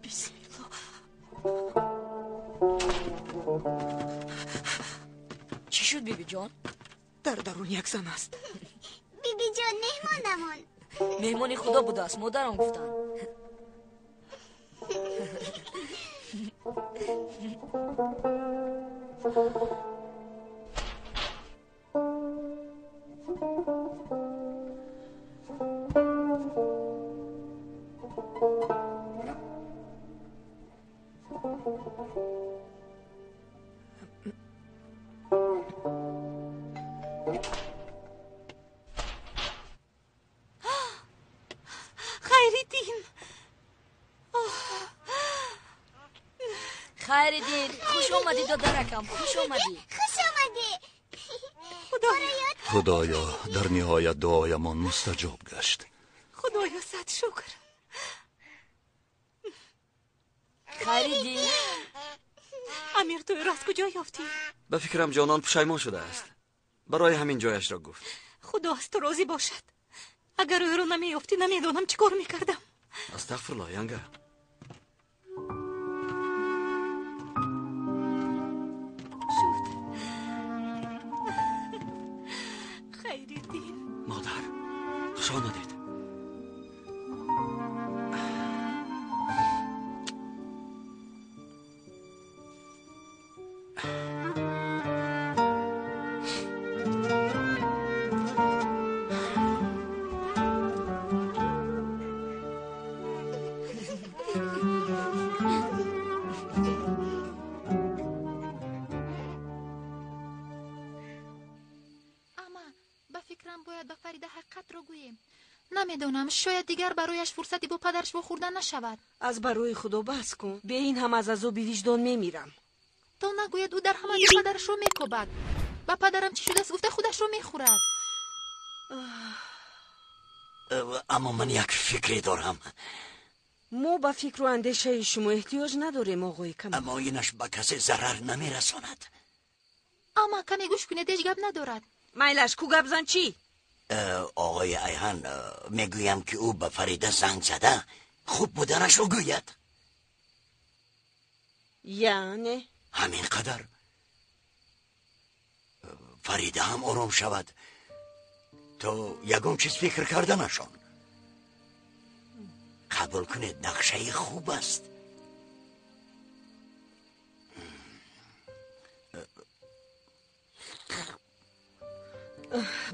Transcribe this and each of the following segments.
Бисмилло. Чӣ шуд, бибиҷон? Дар дарун як зан аст. Бибиҷон, меҳмонамон. Меҳмони худо будааст, модарам гуфтанд. Хайриддин. Хайриддин, хуш омадӣ, додаракам, хуш омадӣ. Хуш омадӣ. Худоё, дар ниҳоят дуоямон мустаҷоб гашт. Худоё, сад шукр. Хайриддин. Амир, ту ӯро аз куҷо ёфтӣ? Ба фикрам ҷонон пушаймон шудааст. Барои ҳамин ҷояшро гуфт. Худо аз ту розӣ бошад. Агар ӯро намеёфтӣ, намедонам чӣ кор мекардам. Астағфируллоҳ, янга. Шуд. Хайриддин. Модар, хуш омадед. Намедонам, шояд дигар барояш фурсате бо падараш вохӯрдан нашавад. Аз барои худо бас кун. Бе ин ҳам аз азоби виҷдон мемирам. То нагӯяд, ӯ дар ҳама ҷо падарашро мекобад. Ба падарам чӣ шудааст гуфта худашро мехӯрад. Аммо ман як фикре дорам. Мо ба фикру андешаи шумо эҳтиёҷ надорем, оғои Камол. Аммо инаш ба касе зарар намерасонад. Ама каме гӯш кунед, ҳеҷ гап надорад. Майлаш, ку гап зан чӣ? Оғои Айҳан, мегӯям ки ӯ ба Фарида занг зада хуб буданашро гӯяд. Яъне? Ҳамин қадар. Фарида ҳам ором шавад то ягон чиз фикр карданашон. Қабул кунед, нақшаи хуб аст.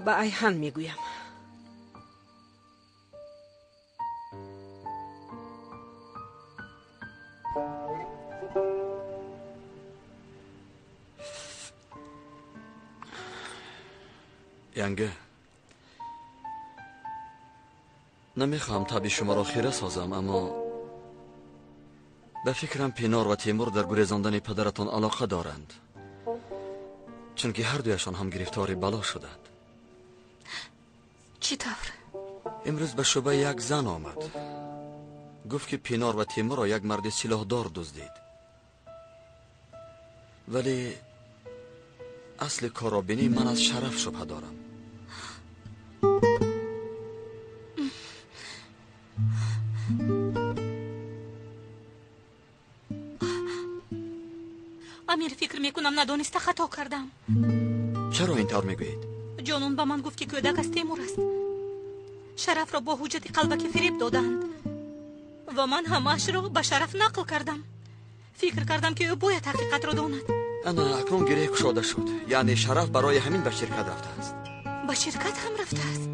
Ба Айҳан мегӯям. Янга, намехоҳам табъи шуморо хира созам, аммо ба фикрам Пинор ва Темур дар гурезондани падаратон алоқа доранд, чунки ҳар дуяшон ҳам гирифтори бало шуданд. Чӣ тавр? Имрӯз ба шӯъба як зан омад. Гуфт ки Пинор ва Темурро як марди силоҳдор дуздид. Вале асли корро бинӣ, ман аз Шараф шубҳа дорам. Амир, фикр мекунам надониста хато кардам. Чаро ин тавр мегӯед? Ҷонон ба ман гуфт ки кӯдак аз Темур аст. Шарафро бо ҳуҷҷати қалбакӣ фиреб доданд ва ман ҳамаашро ба Шараф нақл кардам. Фикр кардам ки ӯ бояд ҳақиқатро донад. Ана акнун гиреҳ кушода шуд. Яъне Шараф барои ҳамин ба ширкат рафтааст. Ба ширкат ҳам рафтааст.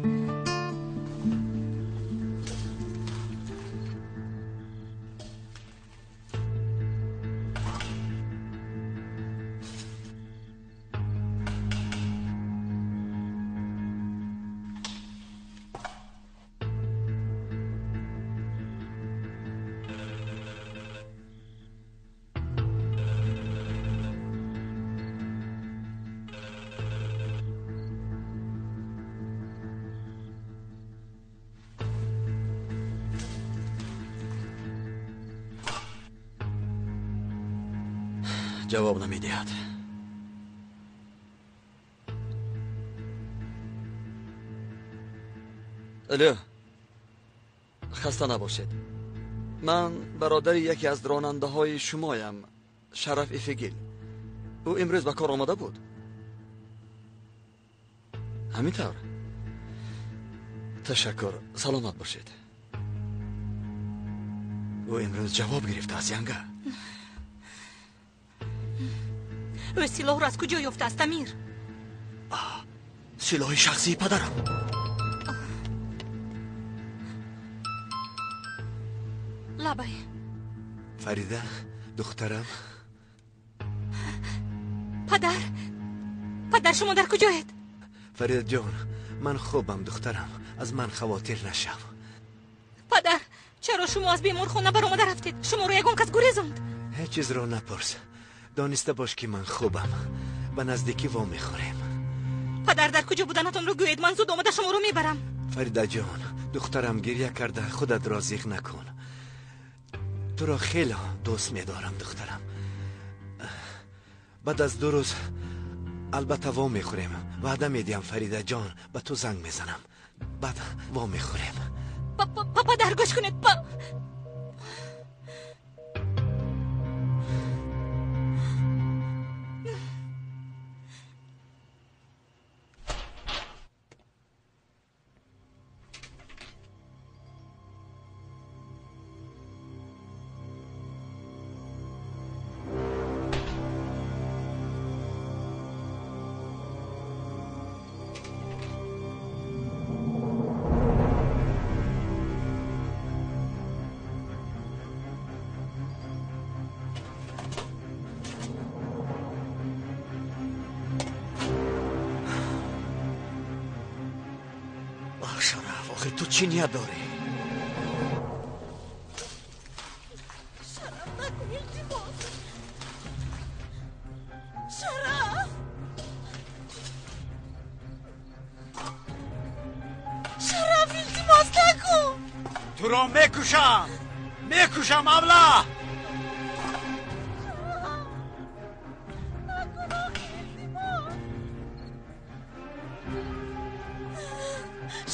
Ҷавоб намедиҳад. Алло, хаста набошед. Ман бародари яке аз ронандаҳои шумоям, Шараф Эфегил. Ӯ имрӯз ба кор омада буд. Ҳамин тавр. Ташаккур, саломат бошед. Ӯ имрӯз ҷавоб гирифтааст, янга. Ӯ силоҳро аз куҷо ёфтааст, Амир? Силоҳи шахсии падарам. Лабай. Фарида, духтарам. Падар, падар, шумо дар куҷоед? Фарида ҷон, ман хубам, духтарам. Аз ман хавотир нашав. Падар, чаро шумо аз беморхона баромада рафтед? Шуморо ягон кас гурезонд? Ҳеҷ чизро напурс. Дониста бош, ки ман хубам. Ба наздикӣ вомехӯрем. Падар, дар куҷо буданатонро гӯед, ман зуд омада шуморо мебарам. Фарида ҷон, духтарам, гиря карда худатро зиқ накун. Туро хеле дӯст медорам, духтарам. Баъд аз 2 рӯз албатта вомехӯрем. Ваъда медиҳам, Фарида ҷон, ба ту занг мезанам. Баъд вомехӯрем. Падар, гӯш кунед. Шараф, охир ту чӣ ният дорӣ? Шараф, накун, илтимос. Шараф! Шараф, илтимос, накун! Туро мекушам! Мекушам, абла!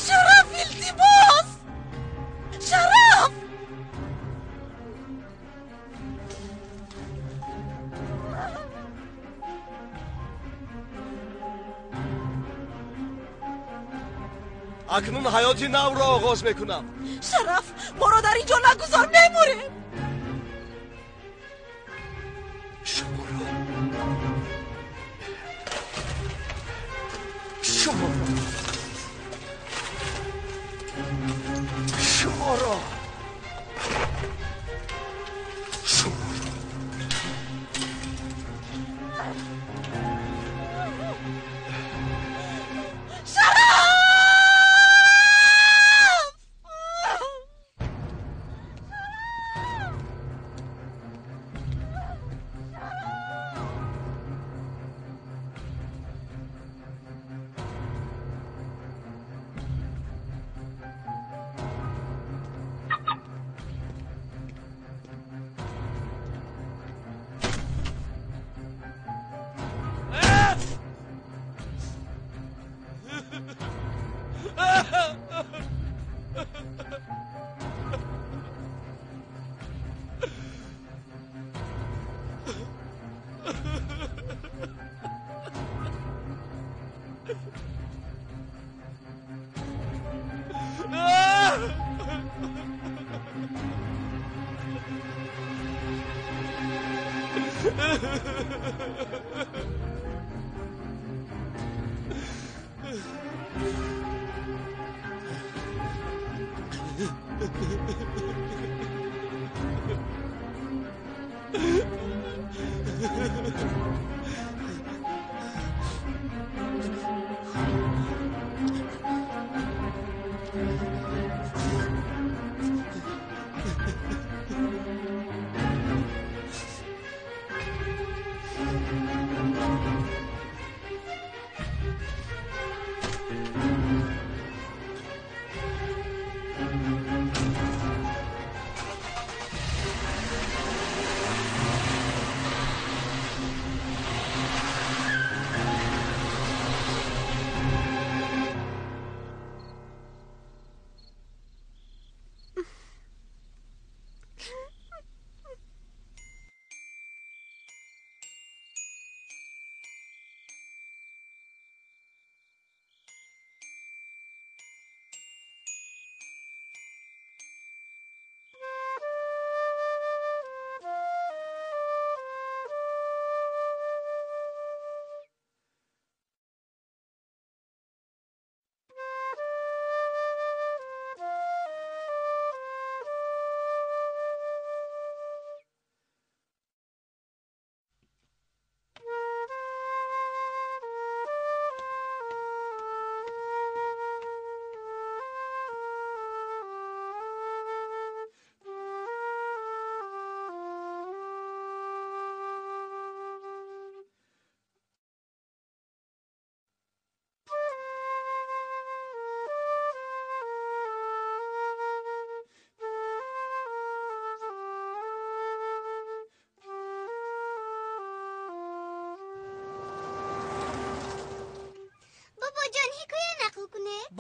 Шараф, илтимос! Шараф! Акнун ҳаёти навро оғоз мекунам. Шараф, моро дар ин ҷо нагузор, мемурем. Шуморо, шуморо, шуморо, шуморо. Шараф!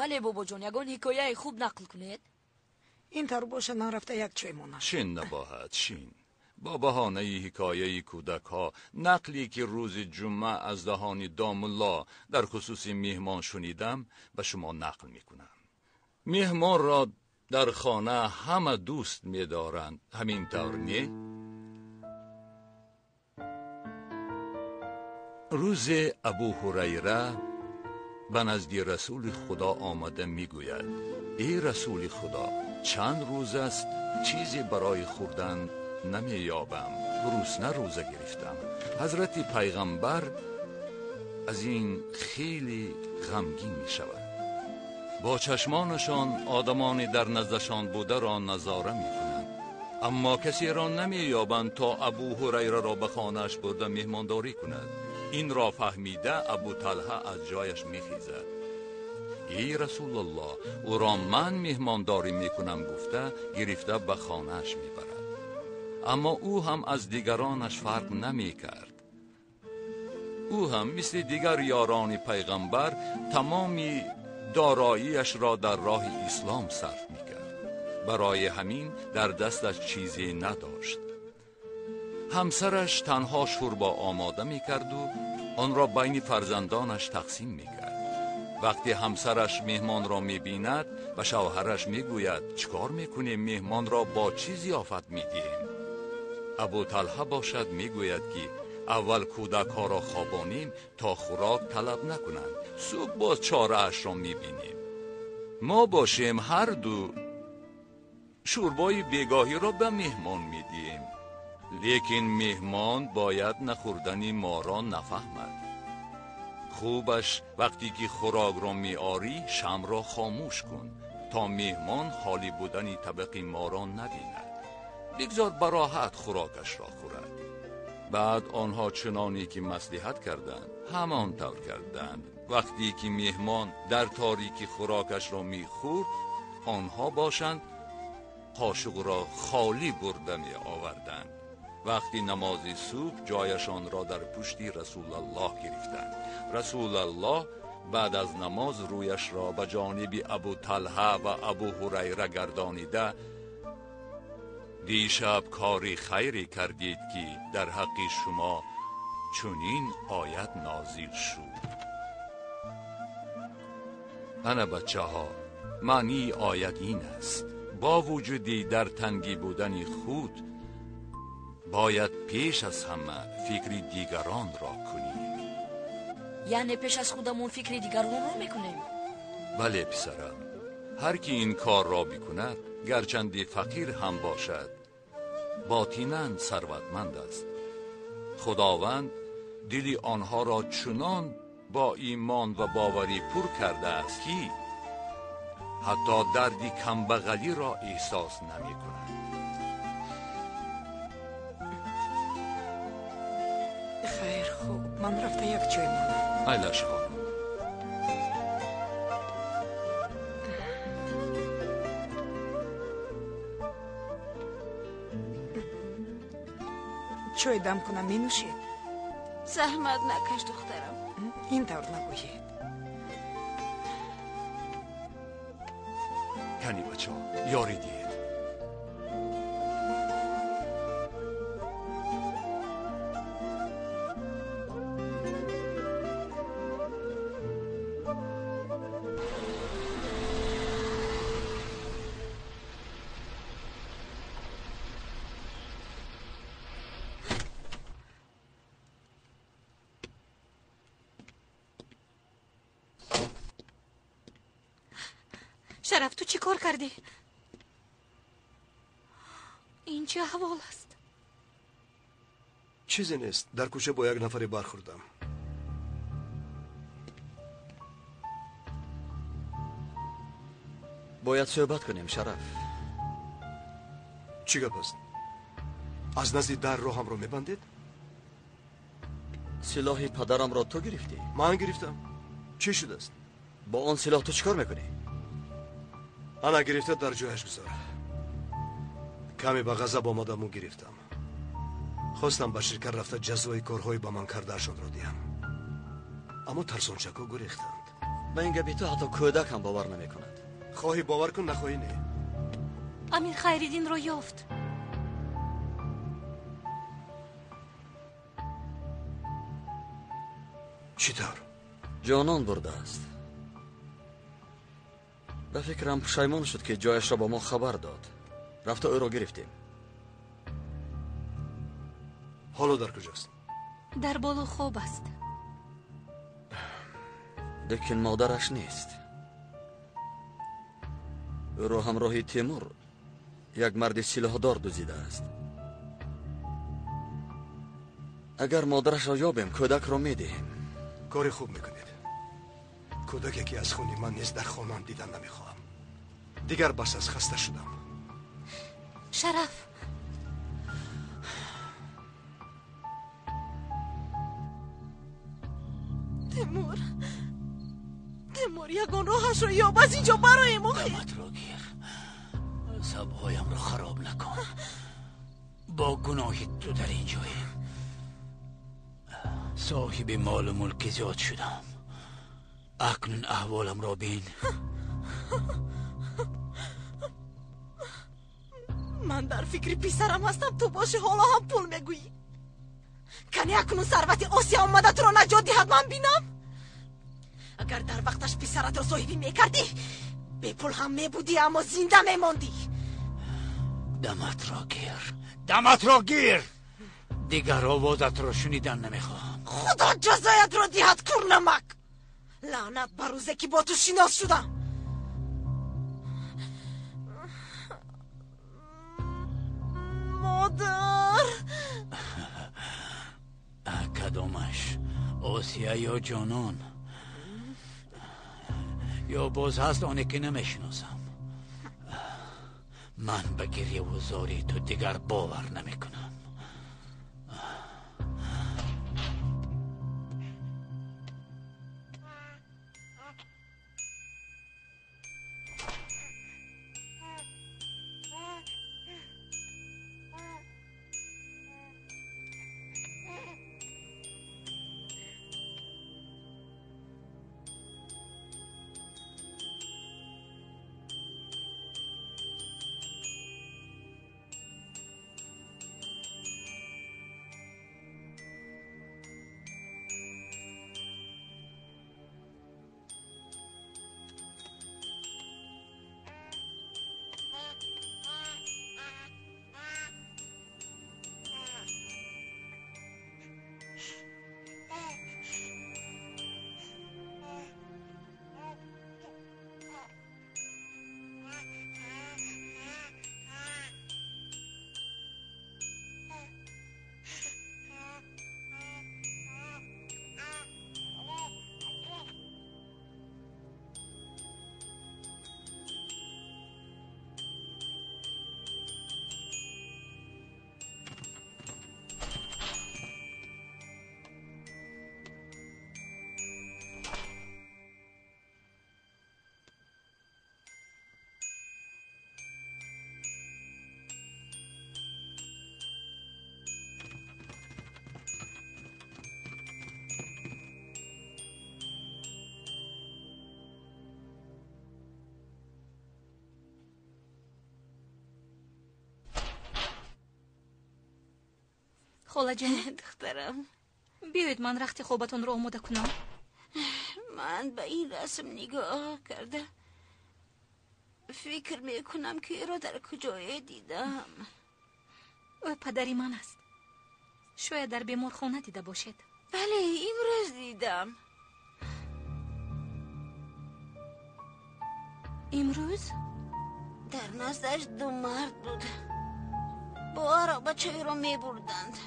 Бале бобоҷон, ягон ҳикояи хуб нақл кунед. Ин тавр бошад, ман рафта як чой монам. Шин набоҳад, шин. Бо баҳонаи ҳикояи кӯдакҳо, нақле ки рӯзи ҷумъа аз даҳони домулло дар хусуси меҳмон шунидам, ба шумо нақл мекунам. Меҳмонро дар хона ҳама дӯст медоранд, ҳамин тавр не? Рӯзе Абу Ҳурайра ба назди Расули Худо омада мегӯяд: эй Расули Худо, чанд рӯз аст чизе барои хӯрдан намеёбам, гурусна рӯза гирифтам. Ҳазрати Пайғамбар аз ин хеле ғамгин мешавад. Бо чашмонашон одамони дар наздашон бударо назора мекунанд, аммо касеро намеёбанд то Абу Ҳурайраро ба хонааш бурда меҳмондорӣ кунад. Инро фаҳмида Абу Талҳа аз ҷояш мехезад. Эй Расулаллоҳ, ӯро ман меҳмондорӣ мекунам гуфта гирифта ба хонааш мебарад. Аммо ӯ ҳам аз дигаронаш фарқ намекард. Ӯ ҳам мисли дигар ёрони пайғамбар тамоми дороиашро дар роҳи ислом сарф мекард. Барои ҳамин дар дасташ чизе надошт. Ҳамсараш танҳо шӯрбо омода мекарду онро байни фарзандонаш тақсим мекард. Вақте ҳамсараш меҳмонро мебинад, ба шавҳараш мегӯяд: чӣ кор мекунем, меҳмонро бо чӣ зиёфат медиҳем? Абу Талҳа бошад мегӯяд ки аввал кӯдакҳоро хобонем то хӯрок талаб накунанд, субҳ боз чораашро мебинем. Мо бошем ҳар ду шӯрбои бегоҳиро ба меҳмон медиҳем, лекин меҳмон бояд нахӯрдани моро нафаҳмад. Хубаш вақте ки хӯрокро меорӣ, шамро хомӯш кун то меҳмон холӣ будани табақи моро набинад. Бигзор бароҳат хӯрокашро хӯрад. Баъд онҳо чуноне ки маслиҳат карданд, ҳамон тавр карданд. Вақте ки меҳмон дар торикӣ хӯрокашро мехӯрд, онҳо бошанд қошуқро холӣ бурда меоварданд. Вақти намози субҳ ҷояшонро дар пушти Расулаллоҳ гирифтанд. Расулаллоҳ баъд аз намоз рӯяшро ба ҷониби Абу Талҳа ва Абу Ҳурайра гардонида: дишаб кори хайре кардед ки дар ҳаққи шумо чунин оят нозил шуд. Ана бачаҳо, маънии оят ин аст: бо вуҷуди дар тангӣ будани худ бояд пеш аз ҳама фикри дигаронро кунем. Яъне пеш аз худамон фикри дигаронро мекунем? Бале писарам, ҳар ки ин корро бикунад, гарчанде фақир ҳам бошад, ботинан сарватманд аст. Худованд дили онҳоро чунон бо имон ва боварӣ пур кардааст ки ҳатто дарди камбағалиро эҳсос намекунад. Хайр, хуб, ман рафта як чой монам. Айлаш хонум. Чой дам кунам, менӯшед? Заҳмат накаш, духтарам. Ин тавр нагӯед. Кани бачаҳо, ёрӣ диҳед. Шараф, ту чӣ кор кардӣ? Ин чӣ аҳвол аст? Чизе нест. Дар кӯча бо як нафаре бархӯрдам. Бояд суҳбат кунем, Шараф. Чӣ гап аст? Аз назди дар роҳамро мебандед? Силоҳи падарамро ту гирифтӣ? Ман гирифтам. Чӣ шудааст? Бо он силоҳ ту чӣ кор мекунӣ? Ана гирифта дар ҷояш гузор. Каме ба ғазаб омадаму гирифтам. Хостам ба ширкат рафта ҷазои корҳои ба ман кардаашонро диҳам, аммо тарсончако гурехтанд. Ба ин гапи ту ҳатто кӯдак ҳам бовар намекунад. Хоҳӣ бовар кун, нахоҳӣ не. Амир Хайриддинро ёфт. Чӣ тавр? Ҷонон бурдааст. Ба фикрам пушаймон шуд, ки ҷояшро ба мо хабар дод. Рафта ӯро гирифтем. Ҳоло дар куҷост? Дар боло хоб аст. Лекин модараш нест. Ӯро ҳамроҳи Темур як марди силоҳдор дуздидааст. Агар модарашро ёбем, кӯдакро медиҳем. Кори хуб мекунед. Кӯдаке ки аз хуни ман нест, дар хонаам дидан намехоҳам. Дигар бас аст, хаста шудам. Шараф, Темур, Темур, ягон роҳашро ёб, аз инҷо бароем. Охир даматро гир, сабҳоямро хароб накун. Бо гуноҳи ту дар ин ҷоем. Соҳиби молу мулки зиёд шудам. Акнун аҳволамро бин. Ман дар фикри писарам ҳастам, ту боши ҳоло ҳам пул мегӯӣ. Кани акнун сарвати Осия омада туро наҷот диҳад, ман бинам. Агар дар вақташ писаратро соҳибӣ мекардӣ, бепул ҳам мебудӣ, аммо зинда мемондӣ. Даматро гир, даматро гир, дигар овозатро шунидан намехоҳам. Худо ҷазоятро диҳад, курнамак. Лаънат ба рӯзе ки бо ту шинос шудам. Модар, кадомаш, Осия ё Ҷонон? Ё боз ҳаст оне ки намешиносам? Ман ба гирьяву зории ту дигар бовар намекунам. Холаҷон, духтарам, биёед ман рахти хобатонро омода кунам. Ман ба ин расм нигоҳ карда фикр мекунам, ки ӯро дар куҷое дидам. Ӯ падари ман аст. Шояд дар беморхона дида бошед. Бале, имрӯз дидам. Имрӯз? Дар наздаш ду мард буд, бо ароба чойро мебурданд.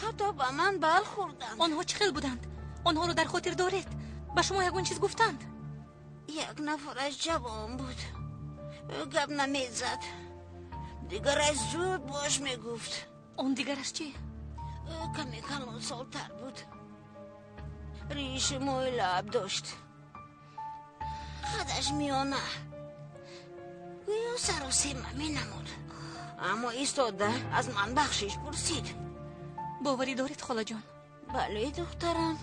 Ҳатто ба ман бархӯрданд. Онҳо чӣ хел буданд? Онҳоро дар хотир доред? Ба шумо ягон чиз гуфтанд? Як нафараш ҷавон буд, ӯ гап намезад. Дигараш зуд бош мегуфт. Он дигараш чӣ? Ӯ каме калонсолтар буд, риши мӯи лаб дошт, қадаш миёна, гӯё саросема менамуд, аммо истода аз ман бахшиш пурсид. Боварӣ доред, холаҷон? Бале, духтарам.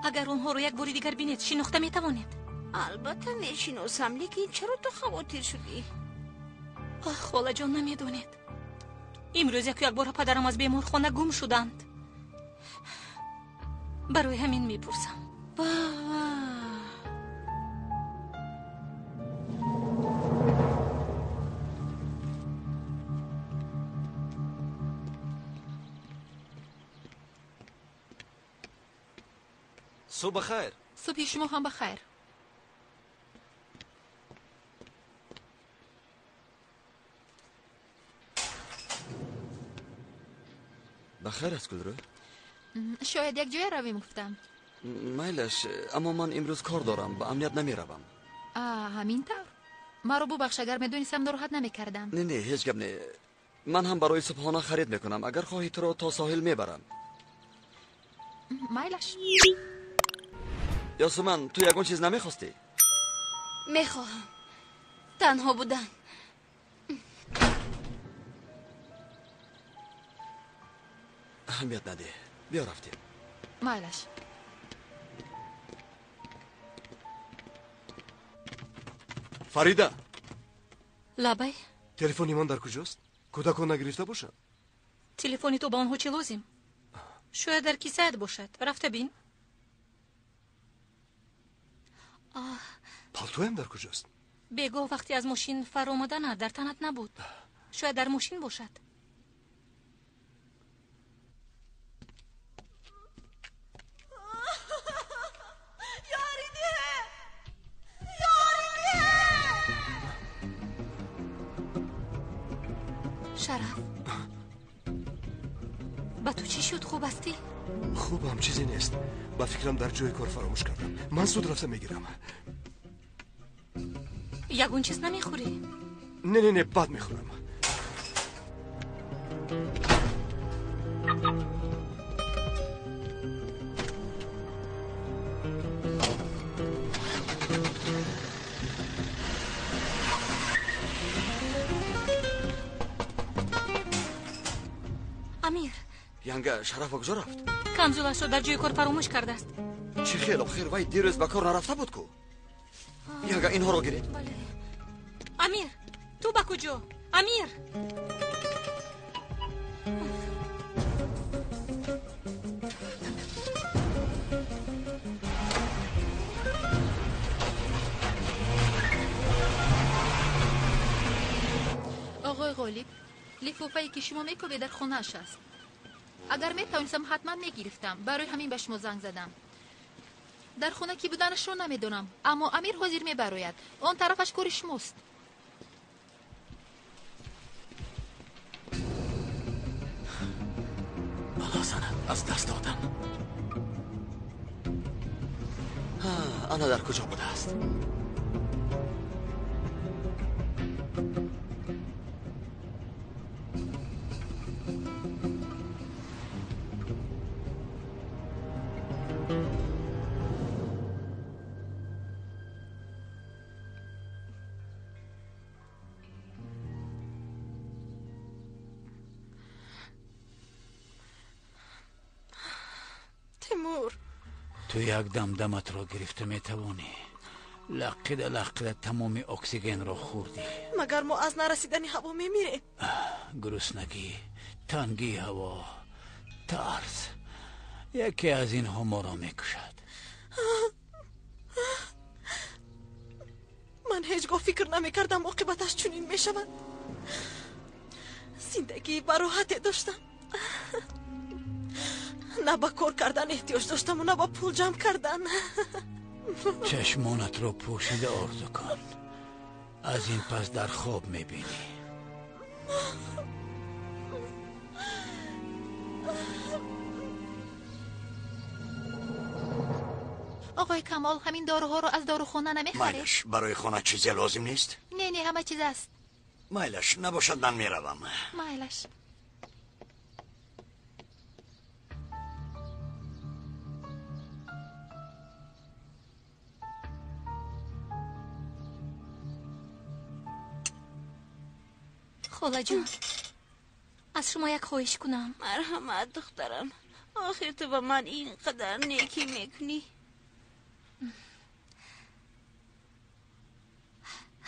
Агар онҳоро як бори дигар бинед, шинохта метавонед? Албатта мешиносам, лекин чаро ту хавотир шудӣ? Ах, холаҷон, намедонед. Имрӯз яку якбора падарам аз беморхона гум шуданд. Барои ҳамин мепурсам. Ба Субҳ бахайр. Субҳи шумо ҳам бахайр. Бахайр аст, Гулрӯ? Шояд як ҷоя равем гуфтам. Майлаш, аммо ман имрӯз кор дорам, ба амният намеравам. Ҳамин тавр? Маро бубахш, агар медонистам нороҳат намекардам. Не, не, ҳеҷ гап не. Ман ҳам барои субҳона харид мекунам. Агар хоҳӣ туро то соҳил мебарам. Майлаш. Ёсуман, ту ягон чиз намехостӣ? Мехоҳам танҳо будан. Аҳамият надеҳ, биё рафтем. Майлаш. Фарида. Лабай. Телефони ман дар куҷост? Кӯдакон нагирифта бошанд? Телефони ту ба онҳо чӣ лозим? Шояд дар кисаят бошад. Рафта бин. Палтоям дар куҷост? Бегоҳ вақте аз мошин фаромадана дар танат набуд. Шояд дар мошин бошад. Шараф, ба ту чӣ шуд? Хуб ҳастӣ? Хубам, чизе нест. Ба фикрам дар ҷои кор фаромӯш кардам. Ман зуд рафта мегирам. Ягон чиз намехӯрӣ? Не, не, не, баъд мехӯрам. Амир. Янга, Шараф ба куҷо рафт? Камзулашро дар ҷои кор фаромӯш кардааст. Чӣ хел охир, вай дирӯз ба кор нарафта буд ку? Янга, инҳоро гиред. Бале. Амир, ту ба куҷо? Амир! Оғои Ғолиб, лифофае ки шумо мекӯбед дар хонааш аст. Агар метавонистам ҳатман мегирифтам. Барои ҳамин ба шумо занг задам. Дар хона ки буданашро намедонам, аммо Амир ҳозир мебарояд. Он тарафаш кори шумост. Балозанат аз даст додам. Ана дар куҷо будааст? Ту як дам даматро гирифта метавонӣ. Лаққида лаққида тамоми оксигенро хӯрдӣ. Магар мо аз нарасидани ҳаво мемирем? Гуруснагӣ, тангии ҳаво, тарс. Яке аз инҳо моро мекушад. Ман ҳеҷ гоҳ фикр намекардам оқибаташ чунин мешавад. Зиндагии бароҳате доштам. На ба кор кардан эҳтиёҷ доштаму на ба пул ҷамъ кардан. Чашмонатро пӯшида орзу кун. Аз ин пас дар хоб мебинӣ. Оғои Камол, ҳамин доруҳоро аз дорухона намехаред? Майлаш, барои хона чизе лозим нест? Не, не, ҳама чиз аст. Майлаш, набошад ман меравам. Майлаш. Холаҷон, аз шумо як хоҳиш кунам. Марҳамат, духтарам, Охир ту ба ман ин қадар некӣ мекунӣ.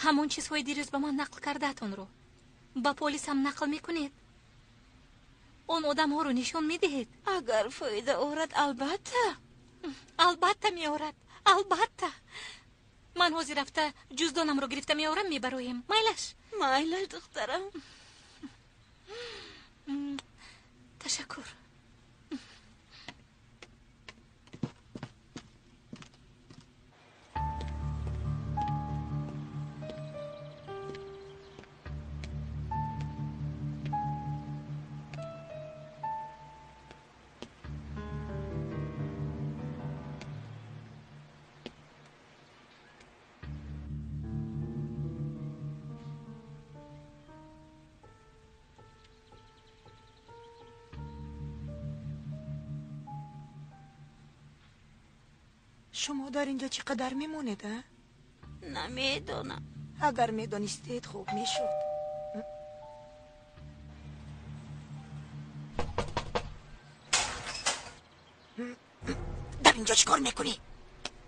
Ҳамон чизҳои дирӯз ба ман нақл кардаатонро ба полисам нақл мекунед? Он одамҳоро нишон медиҳед? Агар фоида орад, албатта. Албатта меорад, албатта. Ман ҳозир рафта ҷуздонамро гирифта меорам, мебароем. Майлаш? Майлаш, духтарам. Ташаккур. Шумо дар инҷо чӣ қадар мемонед, а? Намедонам. Агар медонистед, хуб мешуд. Дар инҷо чӣ кор мекунӣ?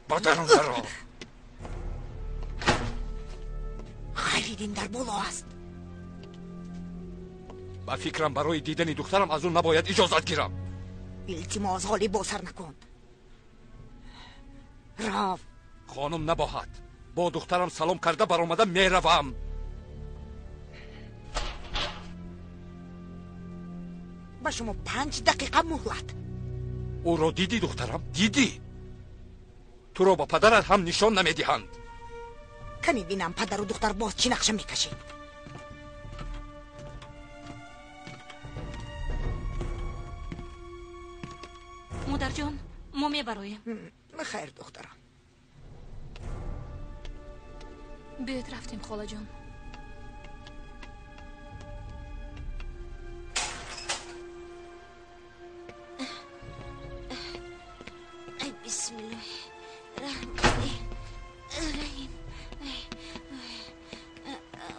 Ба дарун даро. Хайриддин дар боло аст. Ба фикрам, барои дидани духтарам аз ӯ набояд иҷозат гирам. Илтимос, Ғолиб, босар накун. Рав. Хонум Набоҳат, бо духтарам салом карда баромада меравам. Ба шумо 5 дақиқа муҳлат. Ӯро дидӣ, духтарам, дидӣ? Туро ба падарат ҳам нишон намедиҳанд. Кани бинам, падару духтар боз чӣ нақша мекашед. Модарҷон, мо мебароем. Хайр, духтарам. Биёед, рафтем, холаҷон. Ай, бисмиллоҳи раҳмони раҳим.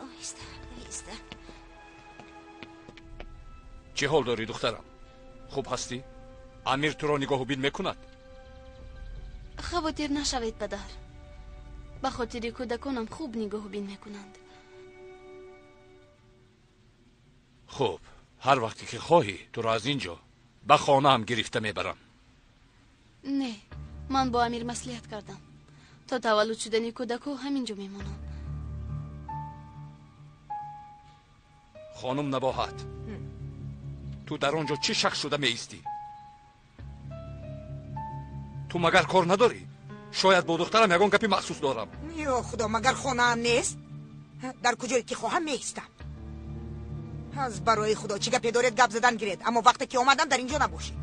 Оҳиста, оҳиста. Чӣ ҳол дорӣ, духтарам? Хуб ҳастӣ? Амир туро нигоҳубин мекунад? Хавотир нашавед, падар, ба хотири кӯдаконам хуб нигоҳубин мекунанд. Хуб, ҳар вақте ки хоҳӣ, туро аз ин ҷо ба хонаам гирифта мебарам. Не, ман бо Амир маслиҳат кардам, то таваллуд шудани кӯдакҳо ҳамин ҷо мемонам. Хонум Набоҳат, ту дар он ҷо чӣ шахс шуда меистӣ? Ту магар кор надорӣ? Шояд бо духтарам ягон гапи махсус дорам. Ё худо, магар хонаам нест? Дар куҷое ки хоҳам, меистам. Аз барои худо, чӣ гапе доред, гап задан гиред, аммо вақте ки омадам, дар ин ҷо набошед.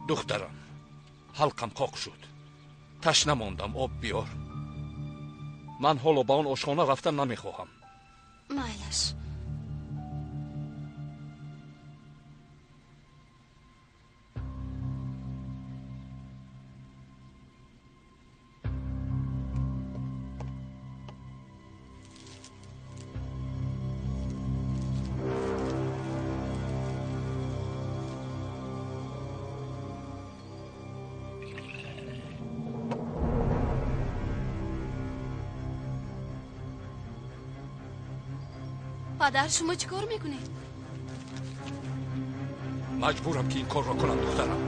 Духтарам, ҳалқам қоқ шуд, ташна мондам, об биёр. Ман ҳоло ба он ошхона рафтан намехоҳам. Майлаш. Падар, шумо чӣ кор мекунед? Маҷбурам, ки ин корро кунам, духтарам.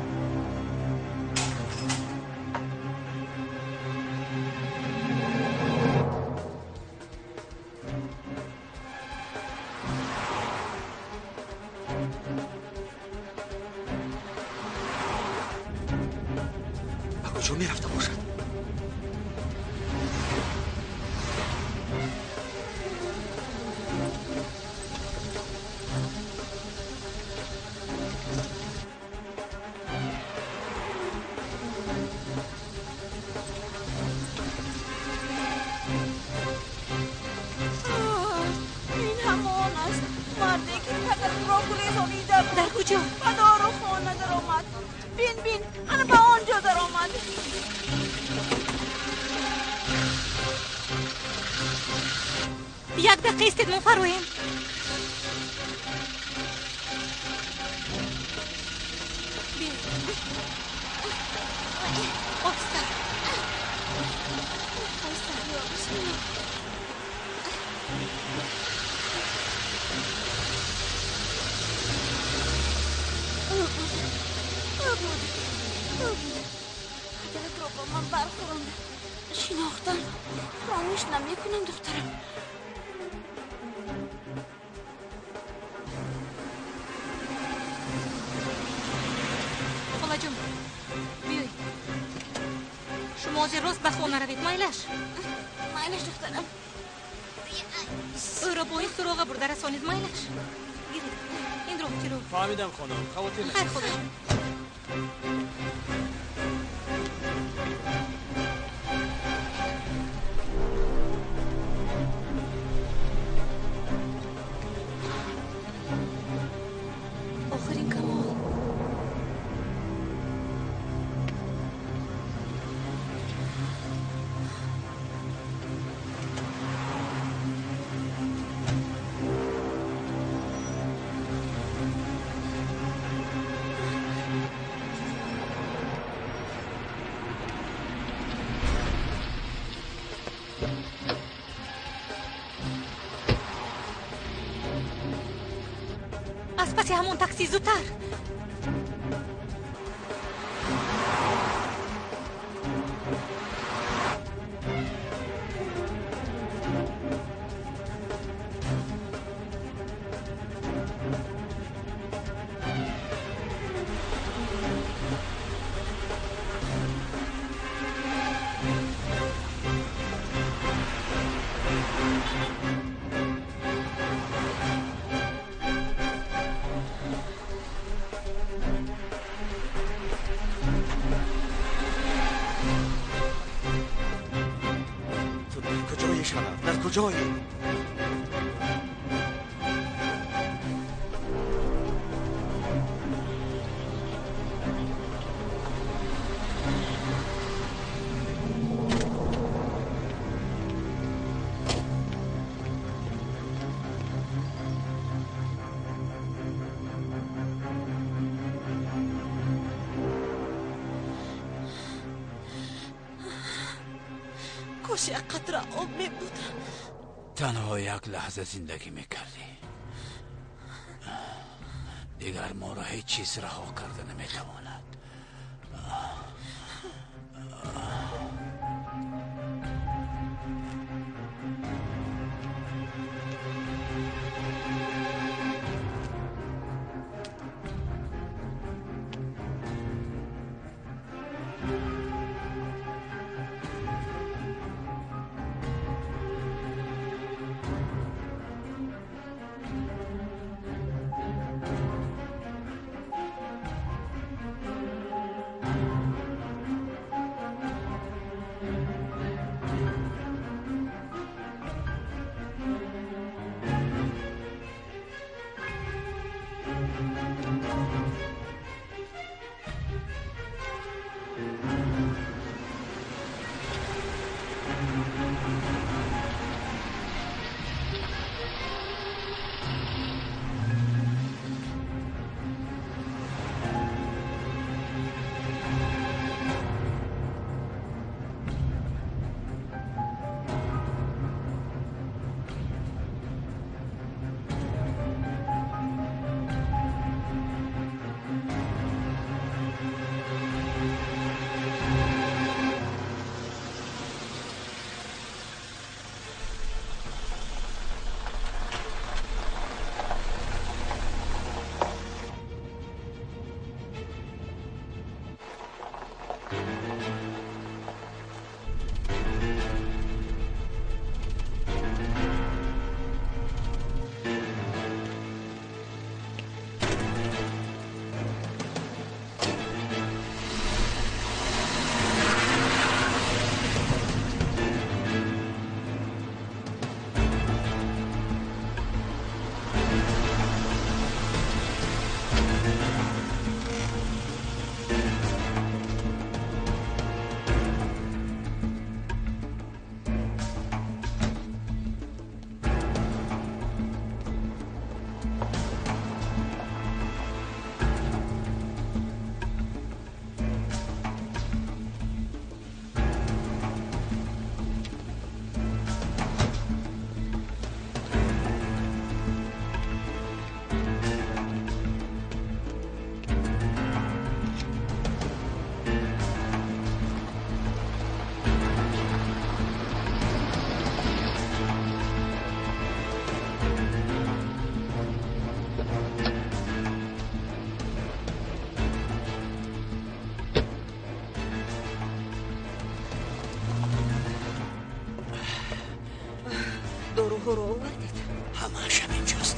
Ба куҷо мерафта бошад? Ин ҳамон аст, марде ки падарамро гурезонида буд. Дар куҷо? Ба дорухона даромад. Бин, бин, ана ба он ҷо даромад. Як дақиқа истед, мо фароем. Оҳиста. Оҳиста. Бисмиллоҳ. Падаратро бо ман бархӯронда шинохтам. Фаромӯш намекунам, духтарам. Холаҷон, биёед. Шумо ҳозир рост ба хона равед, майлаш? Майлаш, духтарам. Ӯро бо ин суроға бурда расонед, майлаш? Гиред. Ин роҳ чиро? Фаҳмидам, хонум. Хавотир Хайр, холаҷон. Охирин Камол. Аз паси ҳамон такси, зудтар. Ту дар куҷои, Шараф? Дар куҷоӣ? Кош як қатра об мебуд. Танҳо як лаҳза зиндагӣ мекардӣ. Дигар моро ҳеҷ чиз раҳо карда наметавонад. Пулҳоро овардед? Ҳамааш ҳаминҷост.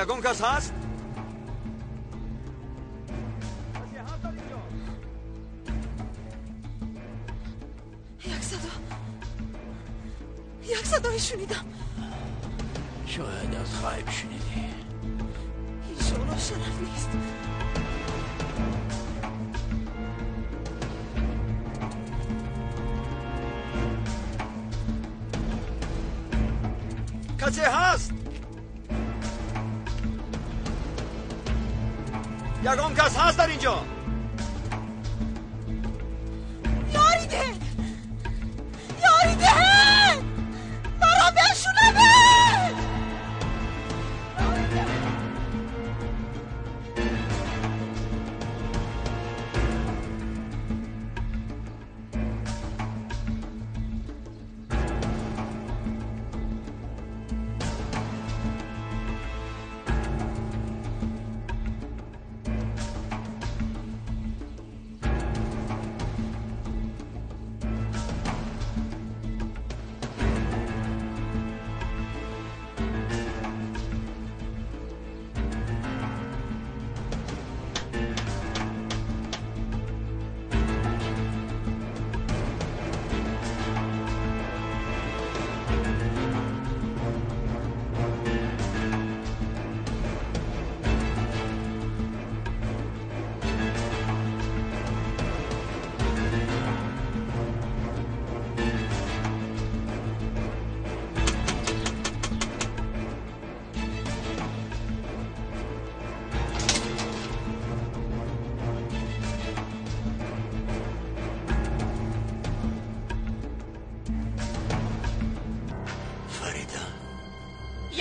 Ягон кас ҳаст? Як садое шунидам. Шояд аз ғайб шунидӣ. Иншоаллоҳ Шараф нест. Касе ҳаст? Ягон кас ҳаст дар инҷо? Ёрӣ деҳед! Ёрӣ деҳед! Маро бешунавед!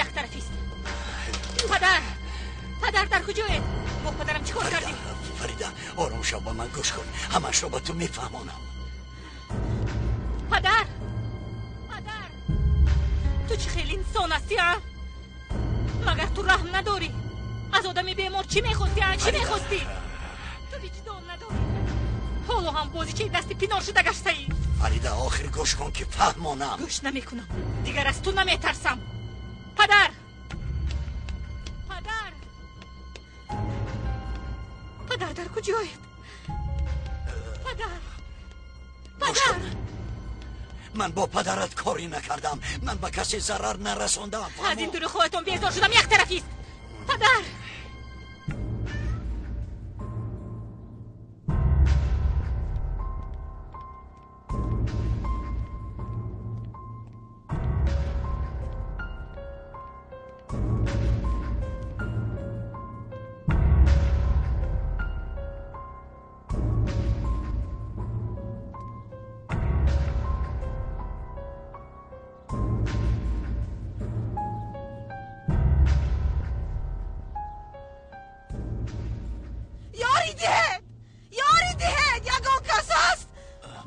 Яктарафист. Падар! Падар, дар куҷоед? Бо падарам чӣ кор кардӣ? Фарида, ором шав, ба ман гӯш кун. Ҳамашро ба ту мефаҳмонам. Падар! Падар! Ту чӣ хел инсон ҳастӣ, а? Магар ту раҳм надорӣ? Аз одами бемор чӣ мехостӣ, а? Чӣ мехостӣ? Ту виҷдон надорӣ. Ҳоло ҳам бозичаи дасти пинор шуда гаштаӣ. Фарида, охир гӯш кун ки фаҳмонам. Гӯш намекунам. Дигар аз ту наметарсам. Падар! Падар! Падар, дар куҷоед? Падар! Падар! Ман бо падарат корӣ накардам. Ман ба касе зарар нарасондам. Аз ин дурӯғҳоятон безор шудам. Яктарафист. Падар!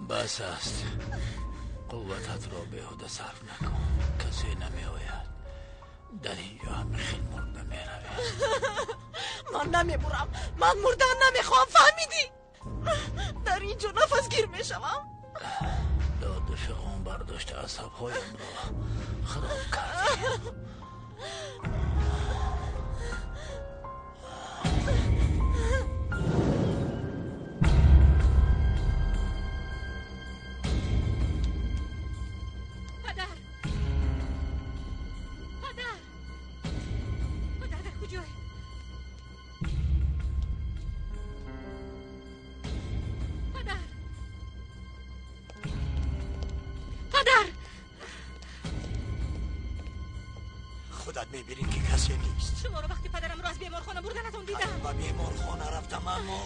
Бас аст. Қуввататро беҳуда сарф накун. Касе намеояд. Дар инҷо ҳам хел мурда меравед. Ман намемурам. Ман мурдан намехоҳам, фаҳмидӣ? Дар инҷо нафасгир мешавам. Доду фиғон бардошта асабҳоямро хароб кардӣ. Худат мебинӣ ки касе нест. Шуморо вақти падарамро аз беморхона бурданатон дидам. Ба беморхона рафтам, аммо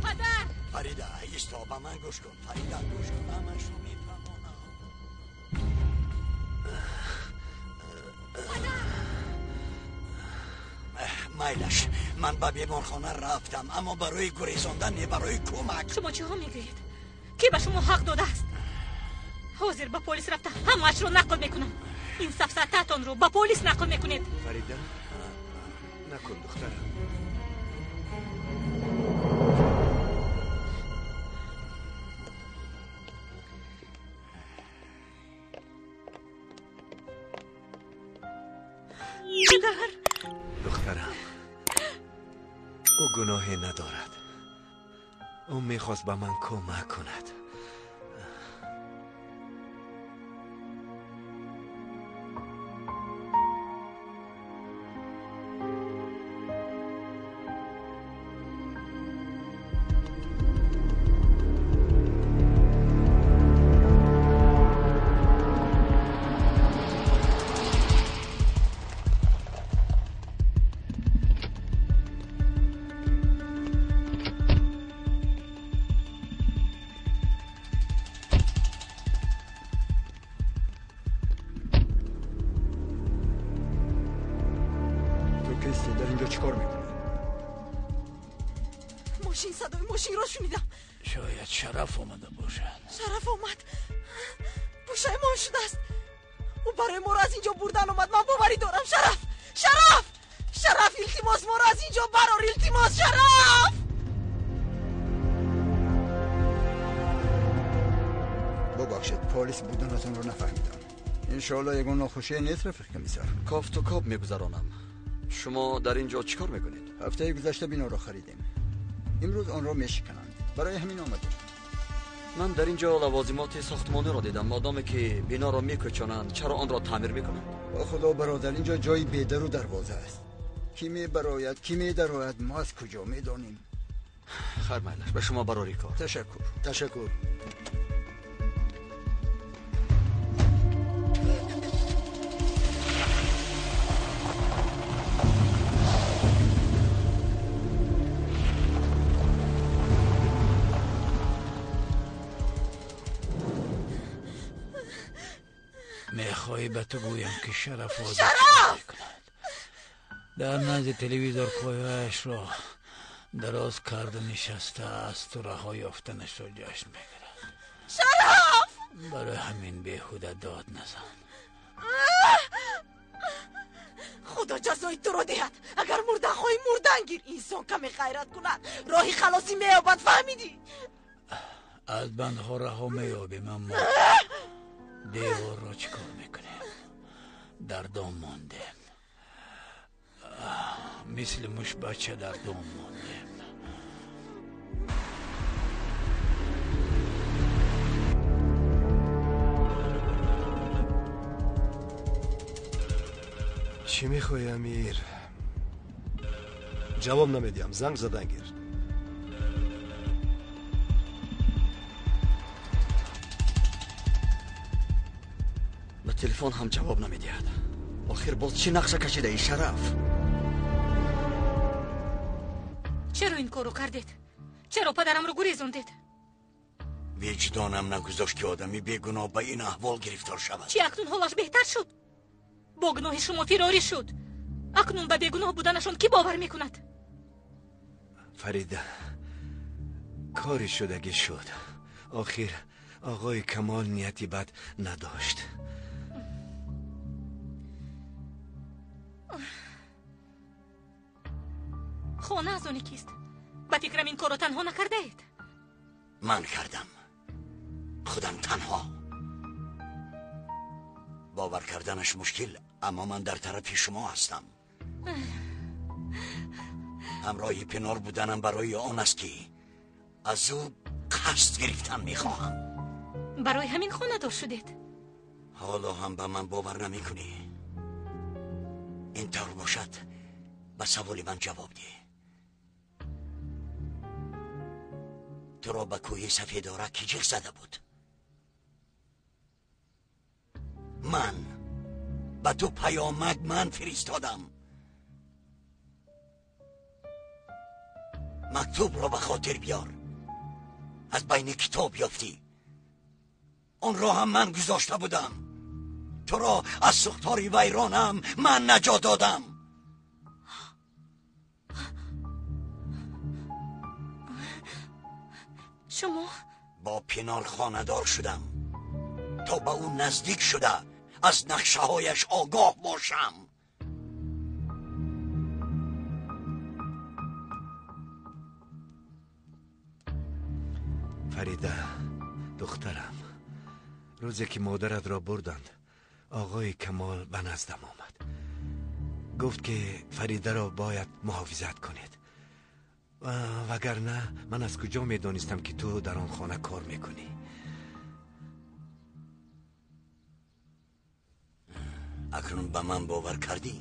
Падар! Фарида, исто, ба ман гӯш кун. Фарида, гӯш кун, ҳамашро мефаҳмонам. Майлаш, ман ба беморхона рафтам, аммо барои гурезондан не, барои кӯмак. Шумо чиҳо мегӯед? Кӣ ба шумо ҳақ додааст? Ҳозир ба полис рафта ҳамаашро нақл мекунам. Ин сафсатаатонро ба полис нақл мекунед. Фарида, накун духтарам. Падар! Духтарам, ӯ гуноҳе надорад. Ӯ мехост ба ман кӯмак кунад. иншоалло ягон нохушие нест, рафиқ комиссар. Кофту коб мегузаронам. Шумо дар ин ҷо чӣ кор мекунед? Ҳафтаи гузашта биноро харидем. Имрӯз онро мешикананд. Барои ҳамин омадем. Ман дар ин ҷо лавозимоти сохтмониро дидам. Модоме ки биноро мекӯчонанд, чаро онро таъмир мекунанд? Ба худо бародар, ин ҷо ҷои бедару дарвоза аст. Кӣ мебарояд, кӣ медарояд, мо аз куҷо медонем? Хайр, майлаш, ба шумо барори кор. Ташаккур. Ташаккур. мехоҳӣ ба ту гӯям ки Шараф Шараф! Мекунад? Дар назди телевизор пойҳояшро дароз карда нишаста асту раҳо ёфтанашро ҷашн мегирад. Шараф! Барои ҳамин беҳуда дод назан. Худо ҷазои туро диҳад. Агар мурдан хоҳӣ, мурдан гир. Инсон каме ғайрат кунад, роҳи халосӣ меёбад, фаҳмидӣ? Аз бандҳо раҳо меёбем, аммо деворро чӣ кор мекунем? Дар дом мондем, мисли мушбача дар дом мондем. Чӣ мехоҳӣ, Амир? Ҷавоб намедиҳам, занг задан гир. Ба телефон ҳам ҷавоб намедиҳад. Охир боз чӣ нақша кашидаи, Шараф? Чаро ин корро кардед? Чаро падарамро гурезондед? Виҷдонам нагузошт, ки одами бегуноҳ ба ин аҳвол гирифтор шавад. Чӣ, акнун ҳолаш беҳтар шуд? Бо гуноҳи шумо фирорӣ шуд. Акнун ба бегуноҳ буданашон кӣ бовар мекунад? Фарида, кори шудагӣ шуд. Охир оғои Камол нияти бад надошт. Хона аз они кист? Ба фикрам, ин корро танҳо накардаед. Ман кардам, худам танҳо. Бовар карданаш мушкил, аммо ман дар тарафи шумо ҳастам. Ҳамроҳи Пинор буданам барои он аст, ки аз ӯ қасд гирифтан мехоҳам. Барои ҳамин хонадор шудед? Ҳоло ҳам ба ман бовар намекунӣ? Ин тавр бошад, ба саволи ман ҷавоб деҳ. Туро ба кӯҳи Сафедора кӣ ҷиғ зада буд? Ман ба ту паёмак ман фиристодам. Мактубро ба хотир биёр. Аз байни китоб ёфтӣ. Онро ҳам ман гузошта будам. Туро аз сӯхтори вайронам ман наҷот додам. Шумо бо Пинор хонадор шудам, то ба ӯ наздик шуда аз нақшаҳояш огоҳ бошам. Фарида, духтарам, рӯзе ки модаратро бурданд, оғои Камол ба наздам омад. Гуфт ки Фаридаро бояд муҳофизат кунед, вагарна ман аз куҷо медонистам ки ту дар он хона кор мекунӣ. Акнун ба ман бовар кардӣ?